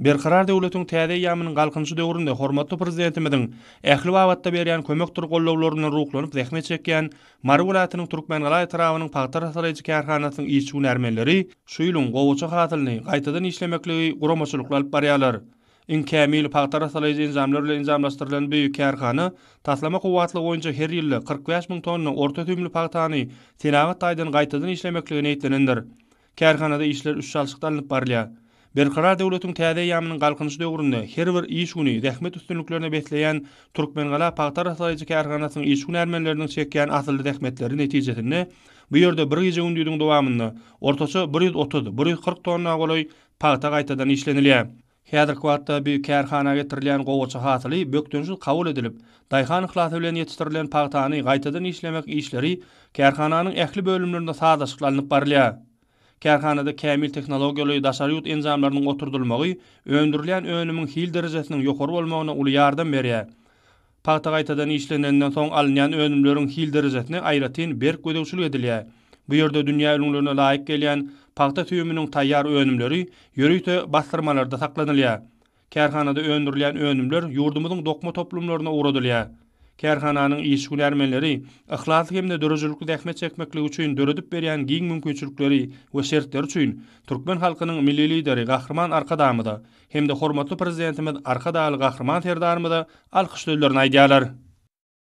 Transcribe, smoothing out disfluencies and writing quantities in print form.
Berkarar döwletiň täze eýýamynyň Galkynyşy döwründe hormatly Prezidentimiziň ähli babatda berýän kömekdir gollawlaryndan ruhlanyp zähmet çekýän Mary welaýatynyň Türkmengala etrabynyň pagta rassalaýjy kärhanasynyň işçi-hünärmenleri şu ýylyň gowaça hasylyny gaýtadan işlemekligi guramaçylykly alyp barýarlar. Iň kämil pagta rassalaýjy enjamlar bilen enjamlaşdyrylan bu kärhana taslama kuwwatlygy boýunça her ýylda 45 müň tonna orta süýümli pagtany senagat taýdan gaýtadan işlemeklige niýetlenendir. Kärhanada işler üç çalşykda alnyp barylýar. Berkarar döwletiň täze eýýamynyň Galkynyşy döwründe her bir iş güni zähmet üstünliklerine besleýän Türkmengala pagta raslaýjy kärhanasynyň işçi-hünärmenleriniň çekýän asylly zähmetleri netijesinde bu ýerde bir gije-gündiziň dowamynda ortaça 130, 140 tonna golaý pagta gaýtadan işlenilýär. Häzirki wagtda bu kärhana getirilýän gowaça hasyly bökdençsiz kabul edilip, daýhan yhlasy bilen ýetişdirilen pagtany gaýtadan işlemek işleri kärhananyň ähli bölümlerinde sazlaşykly alnyp barylýar. Kärhanada kämil tehnologiýaly daşary ýurt enjamlarynyň oturdylmagy öndürilýän önümiň hil derejesiniň ýokary bolmagyna uly ýardam berýär. Pagta gaýtadan işlenenden soň alynýan önümleriň hil derejesine aýratyn berk gözegçilik edilýär. Bu ýerde dünýä ülňülerine laýyk gelýän pagta süýüminiň taýýar önümleri ýörite basdyrmalarda saklanylýar. Kärhanada öndürilýän önümler ýurdumyzyň dokma toplumlaryna ugradylýar. Kärhananyň işçi-hünärmenleri yhlasly hem-de döredijilikli zähmet çekmekligi üçin döredip berýän giň mümkinçilikleri we şertleri üçin türkmen halkynyň Milli Lideri Gahryman Arkadagymyza, hem-de hormatly Prezidentimiz Arkadagly Gahryman Serdarymyza alkyş sözlerini aýdýarlar.